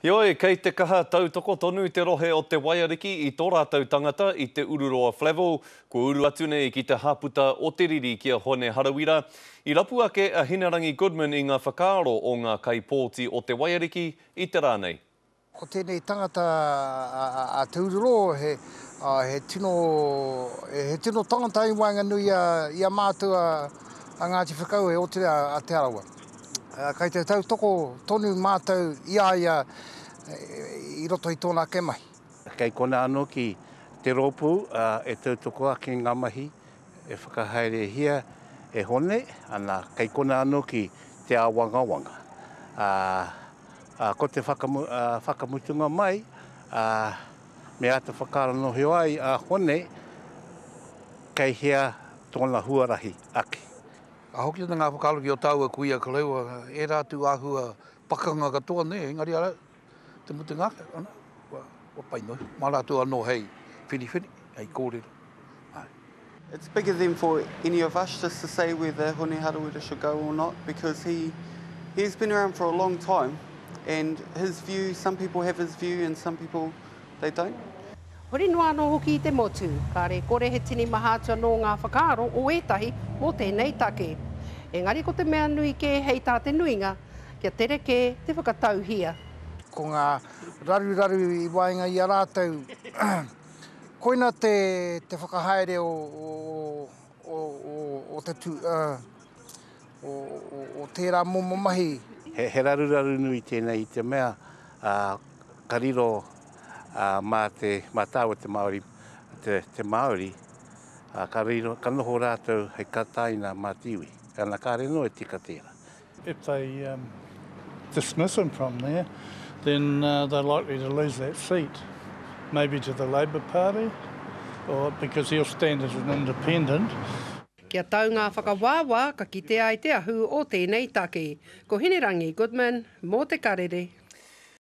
Heoi, kei te kaha tautoko tonu te rohe o Te Waiariki i tō rātou tangata i Te Ururoa Flavell, kua uru atu nei ki te hāputa o te riri ki a Hone Harawira. I rapu ake a Hinerangi Goodman i ngā whakaaro o ngā kaipōti o Te Waiariki i te rā nei. Ko tēnei tangata a Te Ururoa he, he tino, he tino tangata i waenganui i a mātou a Ngāti Whakaue, otirā a Te Arawa. Kei te tautoko tonu mātou i a ia i roto i tōna ake mahi. Kei konā anō ki te rōpū e tautoko ake ngā mahi e whakahaerehia e Hone, ana, kei konā anō ki te āwangawanga. Ā, ko te whakamutunga mai, ā, me āta whakaronohio ai a Hone kei hea tōna huarahi ake. Ka hoki ana ngā whakaaro ki o tāua kuia koroua, ērā atu āhua pakanga katoa nē, engari ara, te mutunga ake, ana, kua, kua pai noa iho. Mā rātou anō hei whiriwhiri, hei kōrero. Āe. It's bigger than for any of us just to say whether Hone Harawira should go or not because he he's been around for a long time and his view, some people have his view and some people they don't. Huri noa anō hoki i te motu, kāre kore he tini maha atu anō ngā whakaaro o ētahi mō tēnei take. Engari ko te mea nui kē hei tā te nuinga, kia tere kē te whakatauhia. Ko ngā raruraru i waenga i a rātou, koina te te whakahaere o o o o te tu o o o tērā momo mahi. He raruraru nui tēnei i te mea ka riro mā te, mā tāua te Māori, te, te Māori, ā, ka riro, ka noho rātou hei kataina mā te iwi. Ana, kāre noa e tika tērā. If they um, dismiss him from there, then uh, they're likely to lose that seat, maybe to the Labour Party, or because he'll stand as an independent. Kia tau ngā whakawāwā ka kitea ai te ahu o tēnei take. Ko Hinerangi Goodman mō Te Karere.